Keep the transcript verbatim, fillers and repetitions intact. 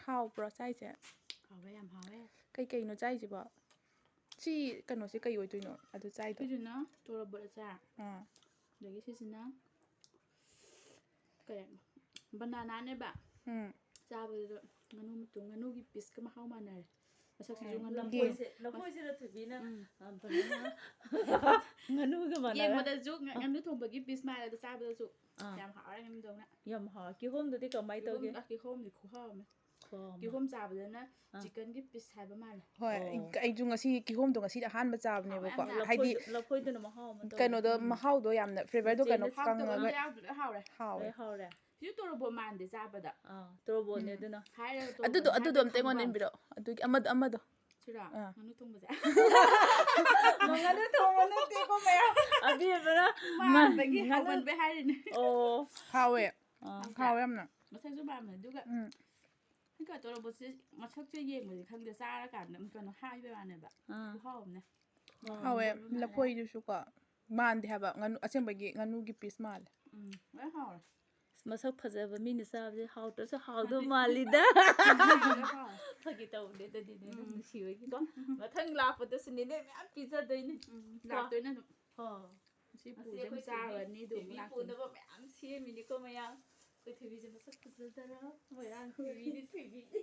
ꯍꯥꯎꯕ꯭ꯔꯣ ꯆꯥꯏꯁꯦ? ꯍꯥꯎꯋꯦ, ꯌꯥꯝ ꯍꯥꯎꯋꯦ꯫ ꯀꯩ ꯀꯩꯅꯣ ꯆꯥꯏꯁꯤꯕꯣ? ꯁꯤ ꯀꯩꯅꯣꯁꯦ ꯀꯩ ꯑꯣꯏꯗꯣꯏꯅꯣ ꯑꯗꯨ ꯆꯥꯏꯗꯣ? ꯁꯤꯁꯤꯅ ꯇꯣꯔꯣꯕꯣꯠ ꯑꯆꯥꯔ, ꯑꯥ꯫ ꯑꯗꯒꯤ ꯁꯤꯁꯤꯅ ꯀꯩ, ꯕꯅꯥꯅꯥꯅꯦꯕ꯫ ꯎꯝ꯫ ꯆꯥꯕꯗꯨꯗ ꯉꯥꯅꯨ ꯃꯇꯨꯝ, ꯉꯥꯅꯨꯒꯤ ꯄꯤꯁꯀ ꯃꯍꯥꯎ ꯃꯥꯟꯅꯔꯦ꯫ ꯃꯁꯛꯁꯤꯁꯨ ꯎꯝ, ꯉꯥꯅꯨ ꯌꯦꯡ- ꯄꯤꯁ꯫ ꯂꯐꯣꯏꯁꯦ, ꯂꯐꯣꯏꯁꯤꯅ ꯊꯣꯏꯕꯤꯅ, ꯎꯝ꯫ ꯑ, ꯀꯩꯅꯣꯅ ꯉꯥꯅꯨꯒ ꯃꯥꯟꯅꯔꯦ꯫ ꯌꯦꯡꯕꯗꯁꯨ ꯉ- ꯉꯥꯅꯨ ꯊꯣꯡꯕꯒꯤ ꯄꯤꯁ ꯃꯥꯜꯂꯦ, ꯑꯗꯣ ꯆꯥꯕꯗꯁꯨ ꯑꯥ꯫ ꯌꯥꯝ ꯍꯥꯎꯔꯦ ꯉꯥꯅꯨꯗꯧꯅ꯫ ꯌꯥꯝ ꯍꯥꯎ꯫ ꯀꯤꯍꯣꯝꯗꯨꯗꯤ ꯀꯃꯥꯏꯅ ꯇꯧꯒꯦ? ꯀꯤꯍꯣꯝ-, ꯑ, ꯀꯤꯍꯣꯝꯗꯤ ꯈꯨꯍꯥꯎ ꯑꯃ꯫ ꯈꯨꯍꯥꯎ ꯑꯃ꯫ ꯀꯤꯍꯣꯝ ꯆꯥꯕꯗꯅ ꯑꯥ꯫ ꯆꯤꯛꯀꯟꯒꯤ ꯄꯤꯁ ꯍꯥꯏꯕ ꯃꯥꯜꯂꯦ꯫ ꯍꯣꯏ, ꯑꯣ꯫ ꯑꯩꯁꯨ ꯉꯁꯤ ꯀꯤꯍꯣꯝꯗꯣ ꯉꯁꯤꯗꯤ ꯑꯍꯥꯟꯕ ꯆꯥꯕꯅꯦꯕꯀꯣ꯫ ꯍꯥꯎꯋꯦ ꯌꯥꯝꯅ꯫ ꯍꯥꯏꯗꯤ ꯂꯐꯣꯏꯗꯨ-, ꯂꯐꯣꯏꯗꯨꯅ ꯃꯍꯥꯎ ꯑꯃ ꯇꯧꯋꯦ꯫ ꯀꯩꯅꯣꯗꯣ ꯎꯝ꯫ ꯃꯍꯥꯎꯗꯣ ꯌꯥꯝꯅ, ꯐ꯭ꯂꯦꯕꯔꯗꯣ ꯀꯩꯅꯣ ꯃꯆꯦꯅ ꯀꯪꯉꯒ ꯍꯥꯎꯇꯕ ꯌꯥꯎꯗꯕ ꯍꯥꯎꯔꯦ꯫ ꯍꯥꯎꯋꯦ꯫ ꯂꯣꯏ ꯍꯥꯎꯔꯦ꯫ ꯁꯤꯁꯨ ꯇꯣꯔꯣꯕꯣꯠ ꯃꯥꯟꯗꯦ ꯆꯥꯕꯗ꯫ ꯑꯥ, ꯇꯣꯔꯣꯕꯣꯠꯅꯦ ꯎꯝ꯫ ꯑꯗꯨꯅ꯫ ꯍꯥꯏꯔꯒ ꯑꯗꯨꯗꯣ, ꯇꯣꯔꯣꯕꯣꯠ ꯑꯗꯨꯗꯣ ꯑꯝꯇ ꯍꯥꯏꯕ ꯑꯩꯉꯣꯟꯗ ꯈꯪꯕ꯭ꯔꯥ? ꯏꯟꯕꯤꯔꯛꯑꯣ꯫ ꯑꯗꯨꯒꯤ ꯑꯃꯗꯣ, ꯑꯃꯗꯣ꯫ ꯁꯤꯔꯣ? ꯑꯥ꯫ ꯉꯥꯅꯨ ꯊꯣꯡꯕꯁꯦ꯫ ꯉꯥꯅꯨ ꯊꯣꯡꯕ ꯅꯠꯇꯦꯀꯣ ꯃꯌꯥꯝ꯫ ꯑꯕꯦꯝꯃꯅ ꯃꯥꯟꯕꯒꯤ ꯉꯥꯅꯨ-, ꯍꯥꯎꯃꯟꯕꯩ ꯍꯥꯏꯔꯤꯅꯦ꯫ ꯑꯣ꯫ ꯍꯥꯎꯋꯦ꯫ ꯑꯥ꯫ ꯍꯥꯎꯋꯦ ꯌꯥꯝꯅ꯫ ꯃꯁꯛꯁꯨ ꯃꯥꯟꯕꯅꯦ꯫ ꯑꯗꯨꯒ ꯎꯝ꯫ ꯍꯧꯖꯤꯛꯀ ꯇꯣꯔꯣꯕꯣꯠꯁꯦ ꯃꯁꯛꯁꯦ ꯌꯦꯡꯕꯗꯤ ꯈꯪꯗꯦ, ꯆꯥꯔꯀꯥꯟꯗ ꯀꯩꯅꯣ ꯍꯥꯏꯕꯩ ꯋꯥꯅꯦꯕ꯫ ꯑꯥ꯫ ꯈꯨꯍꯥꯎ ꯑꯃꯅꯦ꯫ ꯍꯥꯎꯋꯦ꯫ ꯃꯥꯟꯕ ꯃꯥꯜꯂꯦ꯫ ꯂꯐꯣꯏꯗꯨꯁꯨꯀꯣ ꯃꯥꯟꯗꯦ ꯍꯥꯏꯕ꯫ ꯉꯥꯅꯨ, ꯑꯁꯦꯡꯕꯒꯤ ꯉꯥꯅꯨꯒꯤ ꯄꯤꯁ ꯃꯥꯜꯂꯦ꯫ ꯎꯝ, ꯂꯣꯏ ꯍꯥꯎꯔꯦ꯫ ꯃꯁꯛ ꯐꯖꯕ ꯃꯤꯅ ꯆꯥꯕꯁꯦ ꯍꯥꯎꯇ꯭ꯔꯁꯨ ꯍꯥꯎꯗꯧ ꯃꯥꯅꯦ꯫ ꯃꯥꯜꯂꯤꯗ꯫ ꯂꯣꯏ ꯍꯥꯎꯔꯦ꯫ ꯐꯥꯒꯤ ꯇꯧꯕꯅꯦ ꯑꯗꯨꯗꯤꯅꯦ, ꯅꯪ ꯎꯝ꯫ ꯅꯨꯡꯁꯤꯕꯒꯤꯀꯣ꯫ ꯃꯊꯪ ꯂꯥꯛꯄꯗꯁꯨꯅꯦ, ꯅꯦ ꯃꯌꯥꯝ ꯄꯤꯖꯗꯣꯏꯅꯦ꯫ ꯎꯝ, ꯂꯥꯛꯇꯣꯏꯅꯦ ꯑꯗꯨꯝ꯫ ꯑꯣ꯫ ꯁꯤ ꯑꯁꯤ ꯄꯨꯁꯦ ꯑꯩꯈꯣꯏ ꯑꯗꯨꯝ ꯆꯥꯔꯨꯔꯅꯤ, ꯑꯗꯨꯝ ꯊꯣꯏꯕꯤ ꯂꯥꯛꯇꯣꯏꯅꯦ꯫ ꯄꯨꯅꯕ ꯃꯌꯥꯝ ꯁꯦꯝꯃꯤꯅꯤꯀꯣ ꯃꯌꯥꯝ꯫ ꯑꯩꯈꯣꯏ ꯊꯣꯏꯕꯤꯁꯦ ꯃꯁꯛ ꯐꯖꯗꯔꯣ? ꯃꯣꯏꯔꯥꯡ ꯊꯣꯏꯕꯤꯗꯤ ꯊꯣꯏꯕꯤꯗꯤ꯫